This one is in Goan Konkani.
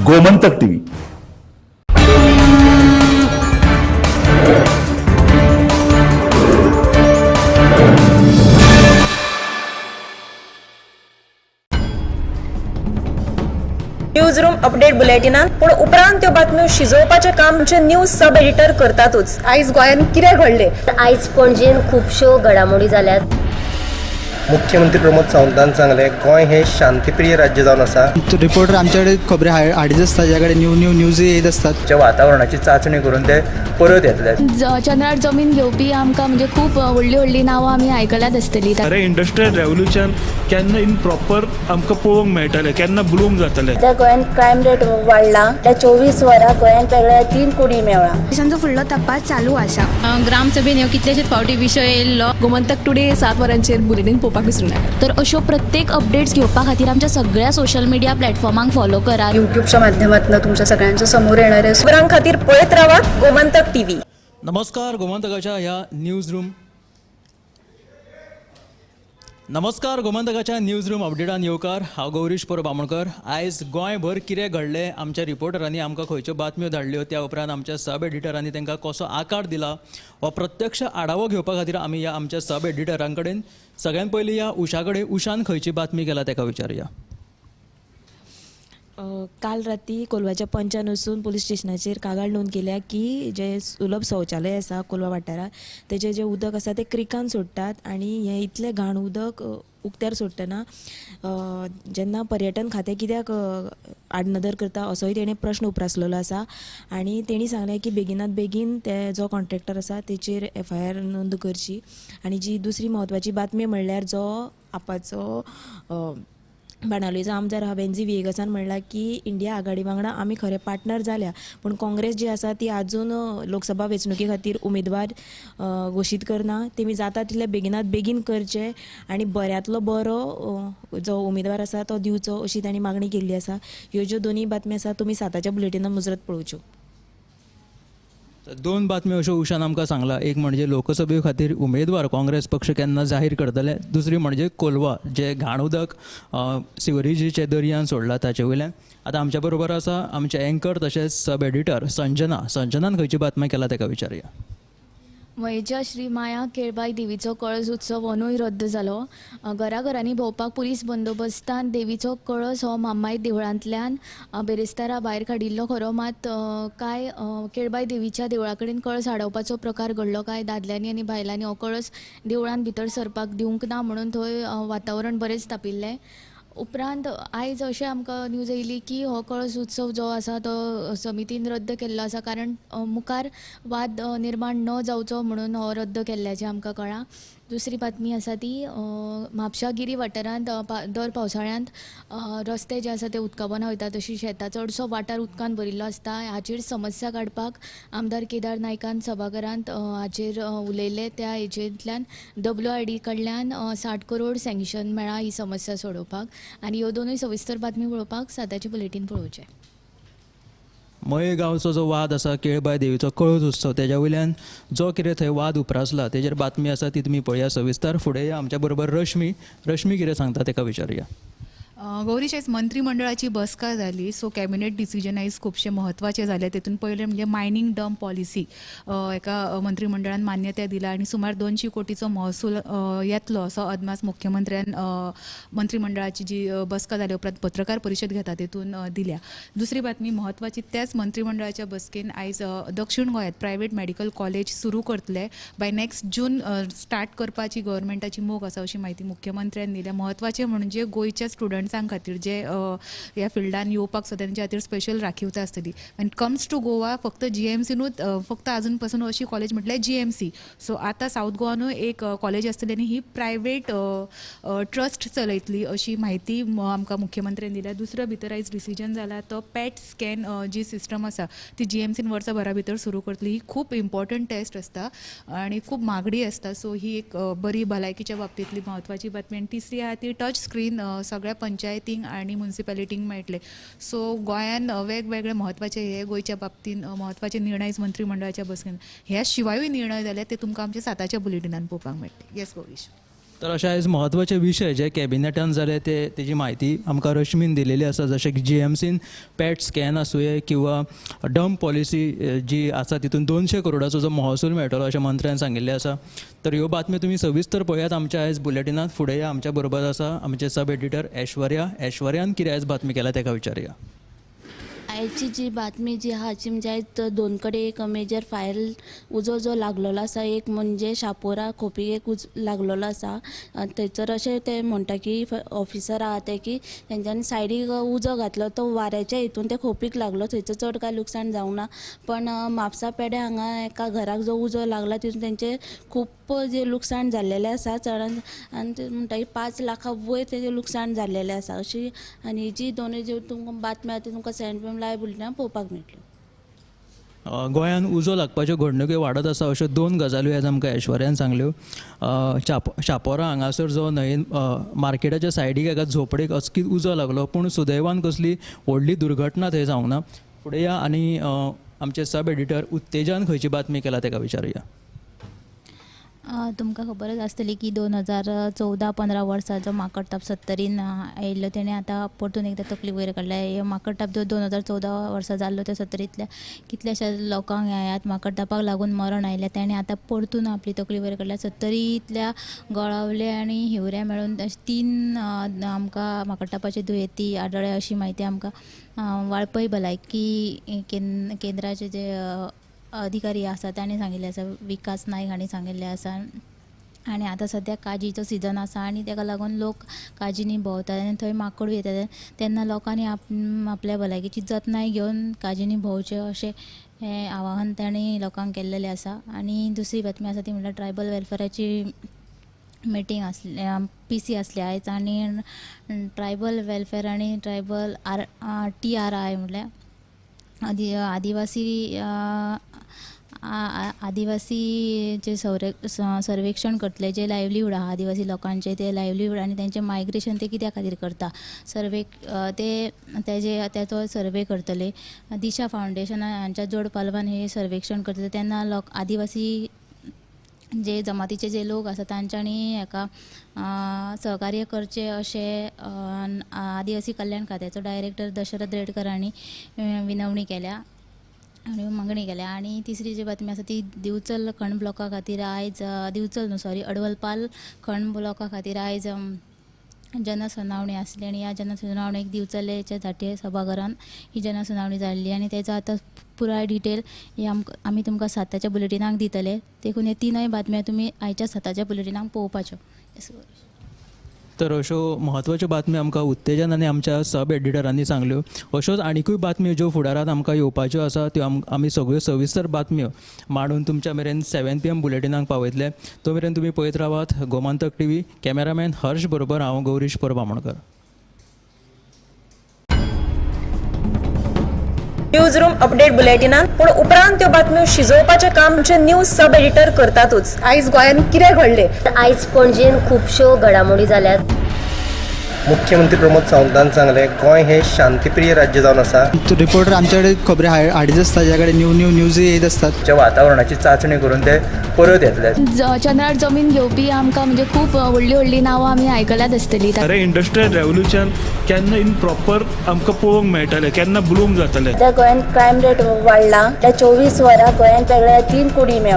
Gomantak TV. News room update बुलेटिनान पूण उपरांत त्यो बातम्यो शिजोवपाचें काम आमचे न्यूज सब एडिटर करतातूच. आयज गोंयांत कितें घडलें? आयज पणजेन खुबश्यो घडामोडी जाल्यात. मुख्यमंत्री प्रमोद सावंतान सांगलें, गोंय हें शांतीप्रिय राज्य जावन आसा. रिपोर्टर आमच्याकडे खबरी हाडीत आसता, ज्या कडेन न्यू न्यू न्यूजय येत आसतात. वातावरणाची चांचणी करून ते परत येतले. चंद्रार जमीन घेवपी आमकां म्हणजे खूब व्हडलीं व्हडलीं नांवां आमी आयकल्यात आसतलीं. खरें इंडस्ट्रियल रेवोल्युशन केन्ना इन प्रॉपर आमकां पळोवंक मेळटलें, केन्ना ब्लूम जातलें. सध्या गोंयांत क्रायम रेट वाडला. त्या 24 वरां गोंयांत वेगळ्या 3 कुडी मेळ्ळा. पोलिसांचो फुडलो तपास चालू आसा. ग्रामसभेन ह्यो कितलेशेच फावटी विशय येयल्लो. गोमंतक टुडे 7 वरांचेर बुलेटीन पळोवपाक विसरूं नाका. तर अश्यो प्रत्येक अपडेट्स घेवपा खातीर आमच्या सगळ्या सोशल मिडिया प्लॅटफॉर्मांक फॉलो करात. यूट्यूबच्या माध्यमातून तुमच्या सगळ्यांच्या समोर येणारे खबरां खातीर पळयत रावात गोमंतक टीव्ही. नमस्कार गोमंतकाच्या ह्या न्यूज रूम नमस्कार गोमंतकाच्या न्यूज रूम अपडेटान येवकार. हांव गौरीश परब आमोणकर. आयज गोंयभर कितें घडलें, आमच्या रिपोर्टरांनी आमकां खंयच्यो बातम्यो धाडल्यो, त्या उपरांत आमच्या सब एडिटरांनी तांकां कसो आकार दिला हो प्रत्यक्ष आढावो घेवपा खातीर आमी ह्या आमच्या सब एडिटरां कडेन सगळ्यात पयलीं ह्या उषा कडेन, उषान खंयची बातमी केला ताका विचारुया. काल राती कोलवाच्या पंचान वचून पुलीस स्टेशनाचेर कागाळ नोंद केल्या की जे सुलभ शौचालय आसा कोलवा वाठारांत तेजें जें उदक आसा तें क्रिकान सोडटात आनी हें इतलें घाण उदक उक्त्यार सोडटना जेन्ना पर्यटन खातें कित्याक आडनदर करता असोय तेणें प्रश्न उप्रासलेलो आसा. आनी तेणी सांगलें की बेगिनात बेगीन ते जो कॉन्ट्रॅक्टर आसा तेचेर एफआयआर नोंद करची. आनी जी दुसरी म्हत्वाची बातमी म्हणल्यार जो आपाचो बाणावलेचो आमदार आहा बेंजी विएगसान म्हणलां की इंडिया आघाडी वांगडा आमी खरे पार्टनर जाल्या, पूण काँग्रेस जी आसा ती आजून लोकसभा वेंचणुके खातीर उमेदवार घोशीत करना. तेमी जाता तितले बेगिनात बेगीन करचे आनी बऱ्यांतलो बरो जो उमेदवार आसा तो दिवचो अशी तांणी मागणी केल्ली आसा. ह्यो ज्यो दोनूय बातम्यो आसा तुमी 7च्या बुलेटिनान मुजरत पळोवच्यो. दोन बातम्यो अश्यो उषान आमकां सांगला. एक म्हणजे लोकसभे खातीर उमेदवार काँग्रेस पक्ष केन्ना जाहीर करतले, दुसरी म्हणजे कोलवा जे घाण उदक सिवरेजीचे दर्यान सोडला ताचे वयल्यान. आतां आमच्या बरोबर आसा आमचे एंकर तशेंच सब एडिटर संजना. संजनान खंयची बातमी केला ताका विचारुया. मयेच्या श्री माया केळबाई देवीचो कळस उत्सव अंदूय रद्द जालो. घराघरांनी भोंवपाक पुलीस बंदोबस्तान देवीचो कळस हो माम्माई देवळांतल्यान बेरेस्तारा भायर काडिल्लो खरो, मात कांय केळबाई देवीच्या देवळा कडेन कळस आडोवपाचो प्रकार घडलो. कांय दादल्यांनी आनी बायलांनी हो कळस देवळांत भितर सरपाक दिवंक ना म्हणून थंय वातावरण बरेंच तापिल्लें. उपरांत आयज अशें आमकां न्यूज येयली की हो कळस उत्सव जो आसा तो समितीन रद्द केल्लो आसा, कारण मुखार वाद निर्माण न जावचो म्हणून हो रद्द केल्ल्याचें आमकां कळ्ळां. दुसरी बातमी आसा ती म्हापशा गिरी वाठारांत दर पावसाळ्यांत रस्ते जे आसा ते उदका पोंदा वयता, तशी शेतां चडसो वाठार उदकान भरिल्लो आसता. हाचेर समस्या काडपाक आमदार केदार नायकान सभाघरांत हाचेर उलयले. त्या हेजेंतल्यान WID कडल्यान 60 करोड सँक्शन मेळ्ळा ही समस्या सोडोवपाक. आनी ह्यो दोनूय सविस्तर बातमी पळोवपाक 7चे बुलेटीन पळोवचें. मये गांवचो जो वाद आसा केळबाय देवीचो कळस उत्सव तेज्या वयल्यान जो कितें थंय वाद उप्रासला तेजेर बातमी आसा ती तुमी पळया सविस्तर. फुडें आमच्या बरोबर रश्मी. रश्मी कितें सांगता ताका विचारुया. गौरीश, आयज मंत्रिमंडळाची बसका जाली. सो कॅबिनेट डिसिजन आयज खुबशे म्हत्वाचे जाले. तेतून पयलें म्हणजे मायनींग डंप पॉलिसी एका मंत्रिमंडळान मान्यताय दिला आनी सुमार 200 कोटीचो महसूल येतलो असो अदमास मुख्यमंत्र्यान मंत्रिमंडळाची जी बसका जाली उपरांत पत्रकार परिशद घेता तेतून दिल्या. दुसरी बातमी म्हत्वाची, त्याच मंत्रिमंडळाच्या बसकेन आयज दक्षिण गोंयांत प्रायवेट मेडिकल कॉलेज सुरू करतले. बाय नेक्स्ट जून स्टार्ट करपाची गव्हर्मेंटाची मोग आसा अशी म्हायती मुख्यमंत्र्यान दिल्या. म्हत्वाचें म्हणजे गोंयच्या स्टुडंट्सां खातीर जे ह्या फिल्डान येवपाक सोदता तेंच्या खातीर स्पेशल राखीवता आसतली. When it comes to Goa फक्त जीएमसीनूच फक्त आजून पासून अशी कॉलेज म्हटल्यार जीएमसी. सो आतां सावथ गोवानूय एक कॉलेज आसतली आनी ही प्रायवेट ट्रस्ट चलयतली अशी म्हायती आमकां मुख्यमंत्र्यान दिल्या. दुसरो भितर आयज डिसिजन जाला तो पॅट स्कॅन जी सिस्टम आसा ती जीएमसीन वर्सभरा भितर सुरू करतली. ही खूब इम्पॉर्टंट टेस्ट आसता आनी खूब मागणी आसता. सो ही एक बरी भलायकीच्या बाबतींतली म्हत्वाची बातमी. आनी तिसरी आहा ती टच स्क्रीन सगळ्या पंचायतींक आनी म्युनिसिपेलिटींक मेळटले. सो गोंयान वेगवेगळे म्हत्वाचे हे गोंयच्या बाबतीन म्हत्वाचे निर्णय मंत्रिमंडळाच्या बसकेन ह्या शिवायूय निर्णय जाले ते तुमकां आमच्या 7च्या बुलेटिनान पळोवपाक मेळटले. येस गौरीश. तर अशे आयज म्हत्वाचे विशय जे कॅबिनेटान जाले ते तेजी म्हायती आमकां रश्मीन दिलेली आसा, जशें की जीएमसीन पॅट स्कॅन आसुये किंवा डंप पॉलिसी जी आसा तितून 200 करोडाचो जो महसूल मेळटलो अशें मंत्र्यान सांगिल्लें आसा. तर ह्यो बातम्यो तुमी सविस्तर पळयात आमच्या आयज बुलेटिनांत. फुडें आमच्या बरोबर आसा आमचे सब एडिटर ऐश्वर्या. ऐश्वर्यान कितें आयज बातमी केल्या तेका विचारया. आयची जी बातमी जी आहा ती म्हणजे आयज दोन कडेन एक मेजर फायर उजो जो लागलेलो आसा, एक म्हणजे शापोरा खोपी एक उजो लागलेलो आसा. थंयसर अशें ते म्हणटा की ऑफिसर आहा ते की तेंच्यांनी सायडीक उजो घातलो तो वाऱ्याच्या हितून ते खोपीक लागलो, थंयसर चड कांय लुकसाण जावंक ना. पण म्हापसा पेड्या हांगा एका घराक जो उजो लागला तितून तेंचे खूब जे लुकसाण जाल्लेलें आसा चडान, आनी ते म्हणटा की 5 लाखा वयर तेजें लुकसाण जाल्लेलें आसा अशी. आनी जी दोनूय ज्यो तुमकां बातम्यो आहा त्यो तुमकां 7 PM live बुलेटिनान पळोवपाक मेळटल्यो. गोंयांत उजो लागपाच्यो घडणुक्यो वाडत आसा अश्यो 2 गजाल्यो आयज आमकां ऐश्वर्यान सांगल्यो. शापोरा हांगासर जो न्हंयेन मार्केटाच्या सायडीक एका झोपडेक अचकीत उजो लागलो, पूण सुदैवान कसली व्हडली दुर्घटना थंय जावंक ना. फुडें या आनी आमचे सब एडिटर उत्तेजान खंयची बातमी केला तेका विचारुया. तुमकां खबरच आसतली की 2014-15 वर्सा जो माकडताप सत्तरीन आयिल्लो तेणें आतां परतून एकदां तकली वयर काडल्या. हे माकडताप जो 2014 वर्सा जाल्लो त्या सत्तरींतल्या कितल्याश्या लोकांक ह्या माकडतापाक लागून मरण आयलें, तेणें आतां परतून आपली तकली वयर काडल्या. सत्तरींतल्या गोळावले आनी हिवऱ्या मेळून 3 आमकां माकडतापाचे दुयेंती आढळ्ळे अशी म्हायती आमकां वाळपय भलायकी केंद्राचे जे अधिकारी आसा तांणी सांगिल्लें आसा, विकास नायक हांणी सांगिल्लें आसा. आनी आतां सद्याक काजीचो सिजन आसा आनी ताका लागून लोक काजींनी भोंवतात आनी थंय माकड येतात, तेन्ना लोकांनी आपल्या भलायकेची जतनाय घेवन काजींनी भोंवचें अशें हें आवाहन तांणी लोकांक केल्लेलें आसा. आनी दुसरी बातमी आसा ती म्हणल्यार ट्रायबल वेलफेराची मिटींग आसली, PC आसली आयज, आनी ट्रायबल वेलफेर आनी ट्रायबल TRI म्हटल्यार आदिवासी आदिवासी जे सर्वेक्षण करतले, जे लायवलीहूड आहा आदिवासी लोकांचे ते लायवलीहूड आनी तेंचे मायग्रेशन ते कित्या खातीर करता सर्वे ते तेजे तेचो सर्वे करतले. दिशा फावंडेशन हांच्या जोड पालवान हे सर्वेक्षण करतले. तेन्ना लोक आदिवासी जे जमातीचे जे लोक आसा तांच्यांनी हेका सहकार्य करचें अशें आदिवासी कल्याण खात्याचो डायरेक्टर दशरथ रेडकर हांणी विनवणी केल्या आनी मागणी केल्या. आनी तिसरी जी बातमी आसा ती दिवचल खण ब्लॉका खातीर आयज दिवचल न्हू सॉरी अडवलपाल खण ब्लॉका खातीर आयज जनसुनावणी आसली आनी ह्या जनसुनावणेक दिवचलेच्या झांट्ये सभाघरान ही जनसुनावणी जाल्ली आनी तेजो आतां पुराय डिटेल ही आमी तुमकां 7च्या बुलेटिनाक दितले. देखून हे 3 बातम्यो तुमी आयच्या 7च्या बुलेटिनाक पळोवपाच्यो. तर अश्यो म्हत्वाच्यो बातम्यो आमकां उत्तेजन आनी आमच्या सब एडिटरांनी सांगल्यो. अश्योच आनिकूय बातम्यो ज्यो फुडारांत आमकां येवपाच्यो आसा त्यो आमी सगळ्यो सविस्तर बातम्यो मांडून तुमच्या मेरेन 7 PM बुलेटिनाक पावयतले. तो मेरेन तुमी पळयत रावात गोमंतक टीव्ही. कॅमेरामॅन हर्ष बरोबर हांव गौरीश परब आमोणकर. न्यूज रूम अपडेट बुलेटिनान पूण उपरांत त्यो बातम्यो शिजोवपाचें काम आमचे न्यूज सब एडिटर करतातूच. आयज गोंयांत कितें घडलें? आयज पणजेन खुबश्यो घडामोडी जाल्यात. मुख्यमंत्री प्रमोद सावंतान सांगलें गोंय हें शांतीप्रिय राज्य जावन आसा. रिपोर्टर आमचे कडेन खबरी हाडीत आसता, ज्या कडेन न्यू न्यू न्यूज येत आसतात. वातावरणाची चांचणी करून ते परत येतले. चंद्रार जमीन घेवपी आमकां म्हणजे खूब व्हडली व्हडली नांवां आमी आयकल्यात आसतली. अरे इंडस्ट्रियल रेव्होल्युशन केन्ना इन प्रॉपर आमकां पळोवंक मेळटलें, केन्ना ब्लूम जातलें. गोंयांत क्रायम रेट वाडला. त्या 24 वरां गोंयांत वेगळ्या 3 कुडी मेळ्ळ्या.